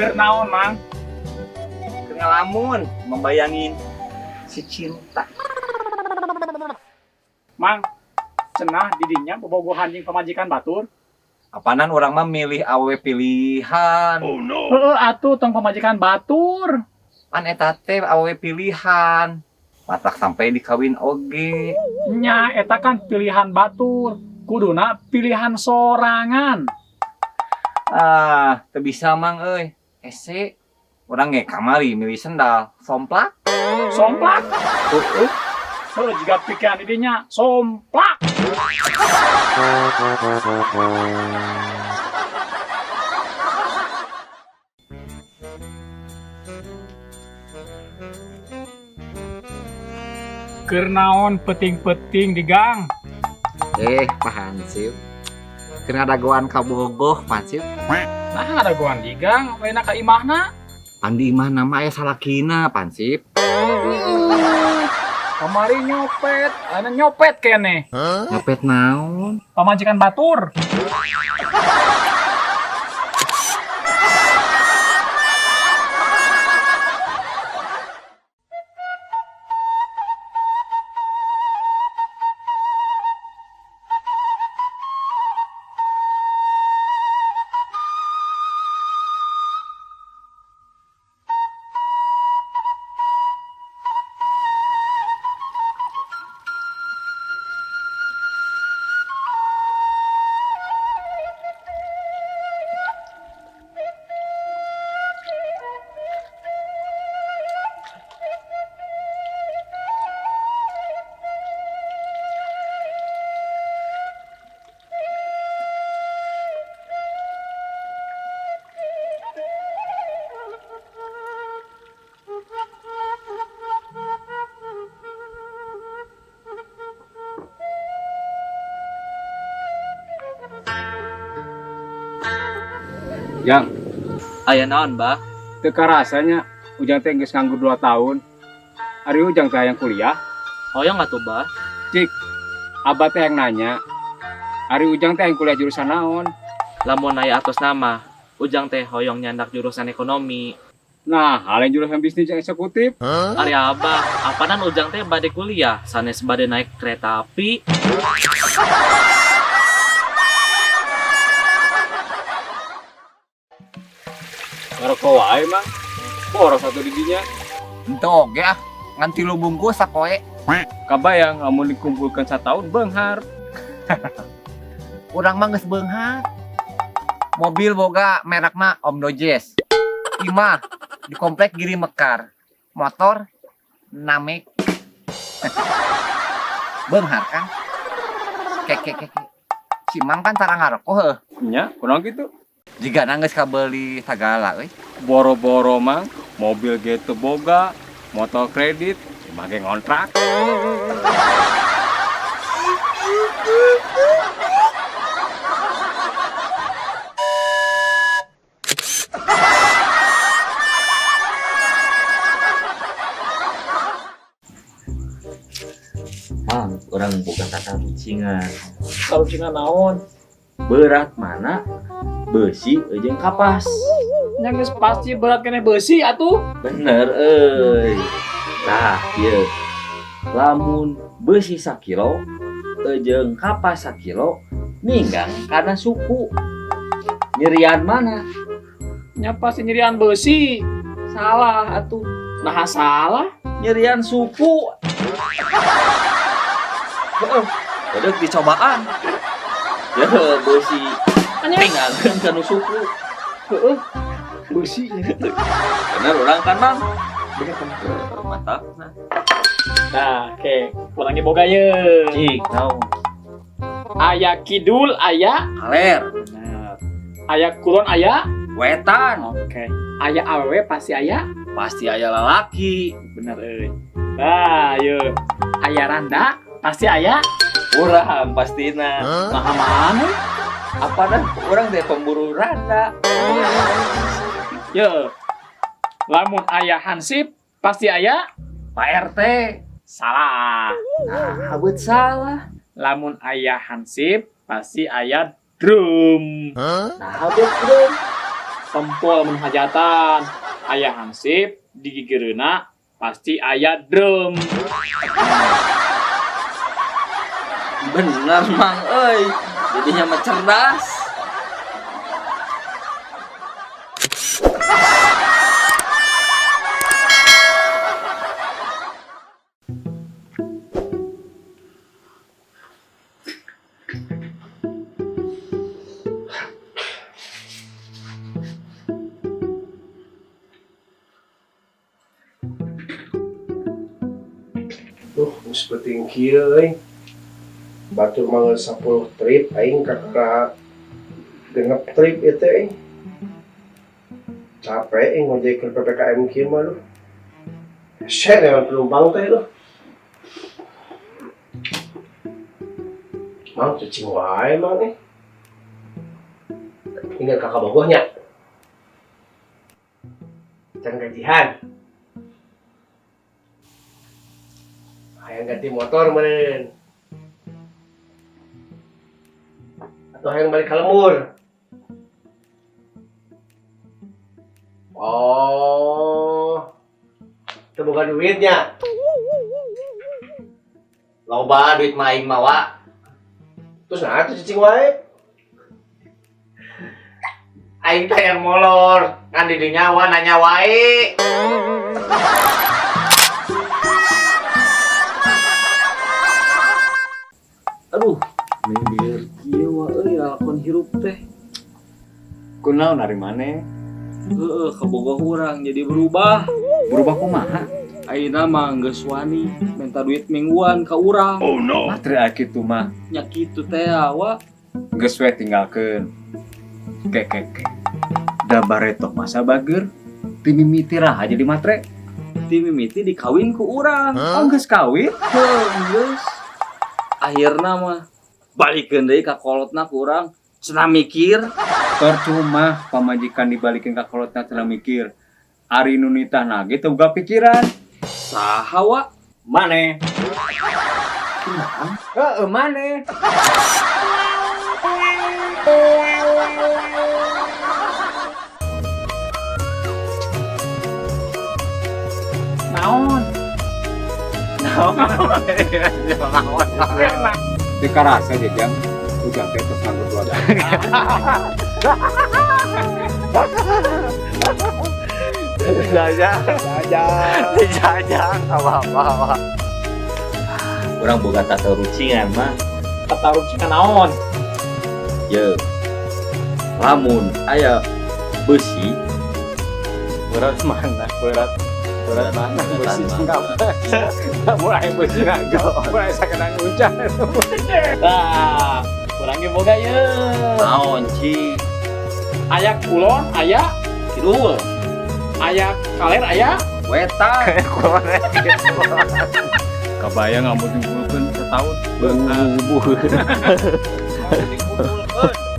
Keur naon, Mang? Keur ngalamun, membayangin si cinta. Mang, cenah didinya bobogohan jeung pamajikan batur. Apanan urang mah milih awewe pilihan. Heeh atuh tong pamajikan batur. Pan eta teh awewe pilihan. Matak sampai dikawin oge. Nya eta kan pilihan batur. Kuduna pilihan sorangan. Ah, teu bisa Mang euy. Hese. Urang ge kamari milih sendal, somplak. Somplak. Heeh. Heuh jiga pikiran didinya somplak. Keur naon peuting-peuting di gang? Pak Hansip. Kena dagoan ka Bogoh, Pak Hansip. Nah, dagoan di gang, lain ka imahna. Pan di imah nama aya salakina, Pak Hansip. Kamari nyopet, anu nyopet kene. Nyopet naon? Pamajikan batur. Jang, Aya naon, Bah? teu karasanya Ujang teh geus nganggur 2 tahun. Ari Ujang teh hayang kuliah. Hoyong atuh, Bah? Cik, Abah teh yang nanya. Ari Ujang teh hayang kuliah jurusan naon? Lamun aya atos nama, Ujang teh hoyong nyandak jurusan ekonomi. Nah, hal yang jurusan bisnis yang eksekutif. Ari Abah, apanan Ujang teh bade kuliah, sanes bade naik kereta api. Ngarokok wae, Mang. Boros atuh didinya. Henteu oge ah, ngan 3 bungkus sapoe. Kabayang lamun dikumpulkan satahun beunghar. Urang mah geus beunghar. Mobil boga merekna Om Dojes. Imah di komplek Giri Mekar. Motor Namek. Beunghar kan? Keke keke. Si Mang kan tara ngarokok heuh. Nya, kunaon kitu? Jiga geus kabeuli sagala euy. Boro-boro Mang, mobil ge teu boga, motor kredit, imah ge ngontrak. Mang, urang boga tatarucingan. Tarucingan naon? Berat mana? Besi jeung kapas. Nya geus pasti berat keneh besi atuh. Bener euy. Tah, ieu. Lamun besi sakilo jeung kapas sakilo ninggang kana suku. Nyerian mana? Nya pasti nyerian besi. Salah atuh. Nah salah. Nyerian suku. Heeh, udah dicobaan. Ya besi tinggalkan kana suku. Heeh. Besi. Bener urang kan, Mang? Bener kan. Mantap. Nah, oke. Ulangi boga ye. Cik, naon? Aya kidul, aya kaler. Bener. Aya kulon, aya wetan. Oke. Aya awewe pasti aya. Pasti aya lalaki. Bener euy. Nah, yeuh. Aya randa pasti aya. Urang pastina. Nah, mana? Apa dah urang teh pemburu randa. Yeuh. Lamun aya hansip pasti aya Pak RT. Salah. Nah, abet salah. Lamun aya hansip pasti aya drum. Nah, abet drum. Tempol mun hajatan. Aya hansip di gigireuna pasti aya drum. Bener Mang euy. Jadinya mah cerdas. Duh, geus peuting kieu euy. Batur mah geus 10 trip aing kakara 6 trip ieu teh euy. Capek aing ngojekkeun PPKM kieu mah duh. Hese neangan penumpang teh duh. Mang cicing wae mang eh. Ingat kakak bogoh nya. Can gajihan. Hayang ganti motor meureun. Atau hayang balik ka lembur. Oh. Teu boga duitnya. Loba duit mah aing mawa. Terus nah atuh cicing wae. Aing teh yang molor, ngan di dinya wa nanya wae. Aduh, mikir kieu wa euy lalakon hirup teh. Kunaon ari maneh? Heeh, kabogoh urang jadi berubah. Berubah kumaha? Ayeuna mah geus wani minta duit mingguan ka urang. Oh no. Matre aya kitu mah. Nya kitu teh wa. Geus we tinggalkeun. Ke ke ke. Da bareto masa bager. Ti mimiti raha jadi matre. Ti mimiti dikawin ku urang. Oh geus kawin? Heuh, geus. Akhirna mah balikeun deui ka kolotna ku urang. Cenah mikir. Percuma pamajikan dibalikin ka kolotna cenah mikir. Ari nu nitah nage teu boga pikiran. Saha wa? Maneh. Heeh, maneh. Naon? Naon? Teu karasa jajang. Ujang teh tos nganggur 2 tahun. Jajang. Jajang. Jajang apa-apa. Urang boga tata rucingan mah. Tata rucingan naon? Ye. Lamun aya besi Berat mana? Berat. Berat mana? Besi cingkap. Mulai besi naga. Mulai sakedang hujan. Tah, urang ge boga ye. Naon ci? Aya kulon, aya kidul. Aya kaler, aya wetan. Kabayang amun dikumpulkeun setahun. Bubuh. Dikumpulkeun.